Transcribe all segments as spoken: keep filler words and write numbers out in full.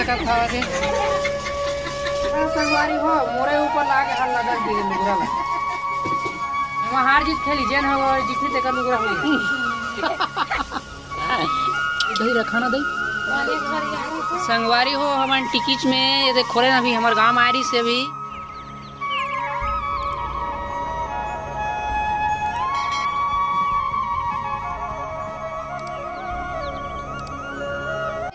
का खावा दे। हाँ, संगवारी हो, मोरे ऊपर ला के हाल लगा दे लुगरा ला। वहाँ हार जीत खेली, जेन हो जीती तेकर लुगरा होई। दही रखा ना दही। संगवारी हो, हमन टिकिच में ये दे खोले ना, अभी हमर गांव में आ रही से अभी।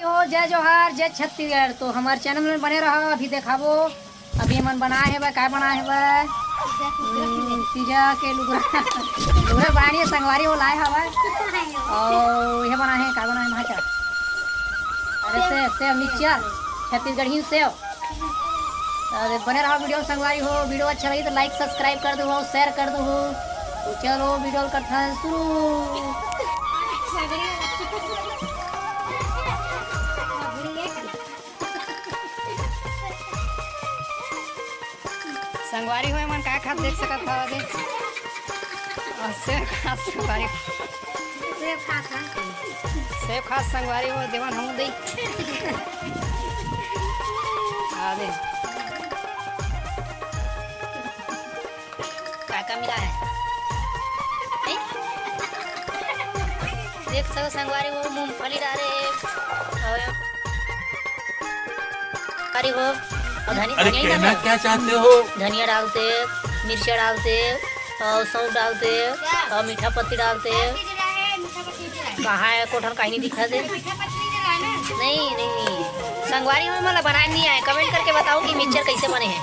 हो, जय जोहार, जय छत्तीसगढ़। तो हमारे चैनल में बने रहो, अभी देखाबो, अभी हमन बनाए हे बा, काय बनाए हे बा? हम्म, पिज्जा के लुगरा, लुगरा बानी संगवारी वो लाए हवा। और ये बनाए हे, काय बनाए हे भांचा? अरे सेव, सेव मिक्सचर, छत्तीसगढ़ी सेव। अरे बने रहो वीडियो में संगवारी हो, वीडियो अच्छा लगी तो लाइक सब्सक्राइब कर दो, शेयर कर दो। तो चलो वीडियो करता है शुरू। संगवारी हो, एमन का खात देख सकत हव अभी। और सेब खात संगवारी। सेब खात हन। सेब खात संगवारी हो, देवन हमू दे। आ दे। का का मिला है? हैं? देख सकत संगवारी हो, मूंगफली डाले हे। और अरे वो, और धनी-, अरे धनिया ही कहना डालो। क्या चाहते हो? धनिया डालते, मिर्चा डालते, और सौंफ डालते, और मीठा पत्ती डालते। कहाँ है कोठन, कहीं नहीं दिखा दे। नहीं, नहीं, नहीं। संगवारी हो, मला बनाए नहीं आए। कमेंट करके बताओ कि मिक्सचर कैसे बने हैं।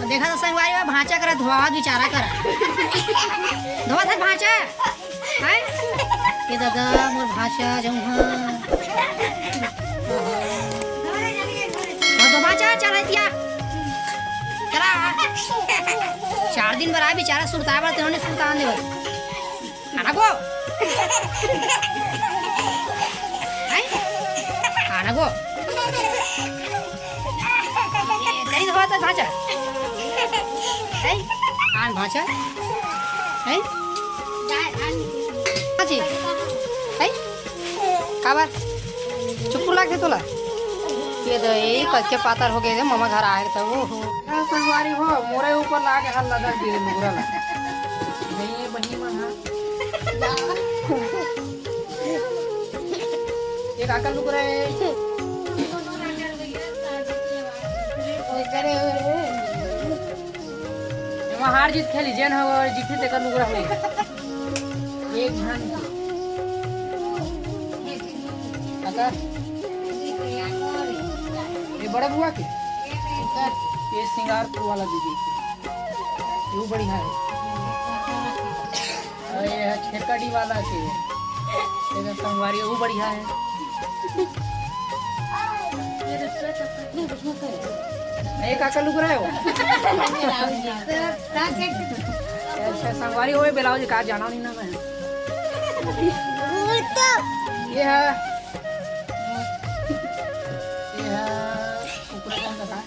देखा तो संगवारी हो, भांचा करा धोआ बिचारा करा। धोआ था भांचा। हैं? ए दादा, मोर भांचा, जऊंहा। हाँ, तो भांचा, चल, हटिया। चला। चार दिन बर आए बेचारा, सुरता बर, तेने सुरता आने बर। आना गो। हैं? आना गो। कहीं धोआ तो भांचा। हैं? आन भांचा। हैं? भांची। हैं? काबर? चुप लागथे तोला? ये तो यही कच्चे पातर हो गए थे, ममा घर आए तब, ओहो। हाँ, संगवारी हो, मोरे ऊपर ला के हाल लगा दे लुगरा ला। नहीं, ये बहिनी मन हा। ये काकर लुगरा है? एमा हार जीत खेली, जेन ह जीती तेकर लुगरा होई। एक झन काकर, ये बड़े बुआ के, ये सिंगारपुर वाला दीदी के, ये बढ़िया है। अरे, ये है छेरकाडी वाला के। ये तो संगवारी, वो बढ़िया है। ये काकर लुगरा है वो? अच्छा, संगवारी हो, ब्लाउज का जाना नहीं ना मैं। ये है, ये है, ऊपर कौन सा था?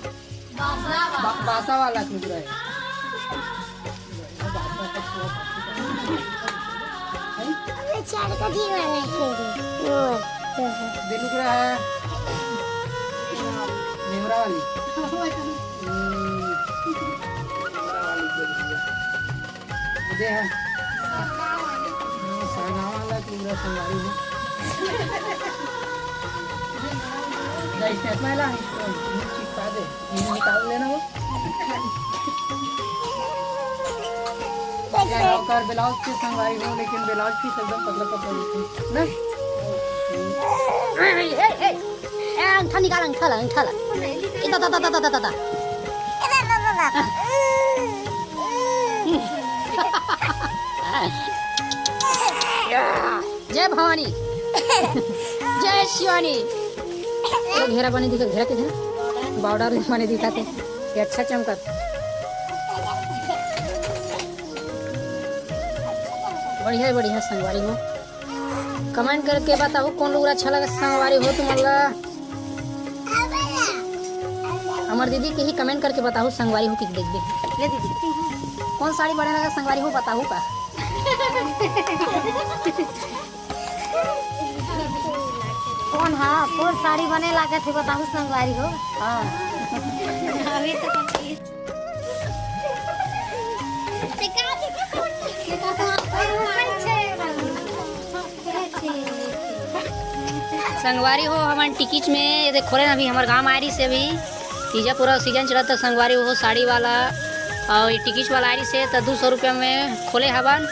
बा-, बासा वाला कुकरा है। अबे चार का भी वाला है, वो, वो है। दे लुगरा है। नेवरा वाली। हम्म। नेवरा वाली दे लुगरा। दे है। हाँ, सागावा वाला कुकरा संगवारी है। दे, इसमें पहला है, इसको चिपका दे। ये निकाल लेना वो। ये ओकर ब्लाउज के संगवारी हो, लेकिन ब्लाउज पीस एकदम पतला पतला दिखथे, ना? ए, ए, ए, ए, अंगठा निकाल, अंगठा ला, अंगठा ला। ए, दा, दा, दा। जय भवानी। जय शिवानी। ये घेरा बने दिखा, घेरा के घेरा। बॉर्डर बने दिखाथे। ये अच्छा चमकत। बढ़िया, बढ़िया संगवारी हो। कमेंट करके बताओ कौन लुगरा अच्छा लगा संगवारी हो तुमन ला। हमर दीदी के ही कमेंट करके बताओ संगवारी हो कि देख दे। ले दीदी, कौन साड़ी बढ़िया लगा संगवारी हो बताओ का। कौन हा, कौन साड़ी बने लागत हे, बताहू संगवारी हो। हाँ। अभी तो संगवारी हो, हमन टिकिच में ये देख खोले ना, अभी हमर गांव आए रहिस हे, अभी तीजा पूरा सीजन चलत हे संगवारी हो, साड़ी वाला और ये टिकिच वाला आए रहिस हे, त दू सौ रुपया में खोले हवन।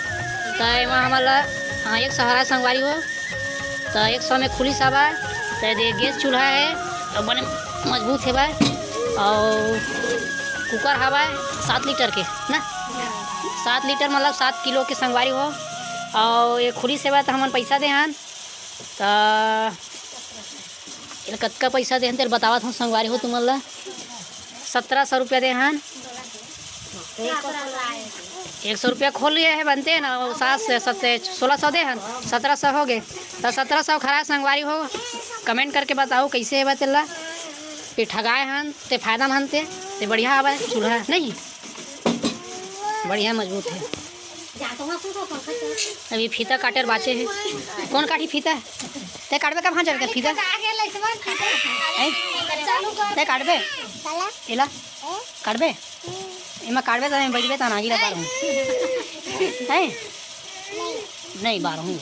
त एमा हमन ला, हाँ, एक सौ हरा संगवारी हो, त एक सौ में खुलिस हवय। त ये दे गैस चूल्हा हे और बने मजबूत हेवय और कुकर हवय सात लीटर के ना, सात लीटर मतलब सात किलो के संगवारी हो। और ये खुलिस हवय त हमन पैसा दे हन, त एला कतका पैसा देहन तेला बतावत हूँ संगवारी हो तुमन ला। सत्रह सौ रुपया देहन। एक सौ रुपया खोले हे बनते ना, वो सात से सत्ते, सोलह सौ देहन, सत्रह सौ हो गए। त सत्रह सौ खरा संगवारी हो, कमेंट करके बताओ कैसे हे बा तेला। ये ठगाए हन ते फायदा में हन ते, ते बढ़िया हवय चूल्हा नहीं, बढ़िया मजबूत हे। अभी फीता काटे बाचे हे। कौन काटी फीता? ते काटबे का भांजर के फीता? हैं? ते काटबे? एला? काटबे? एमा काटबे त मैं बजबे त नागिरा बार हूँ। हैं? नहीं, बार हूँ।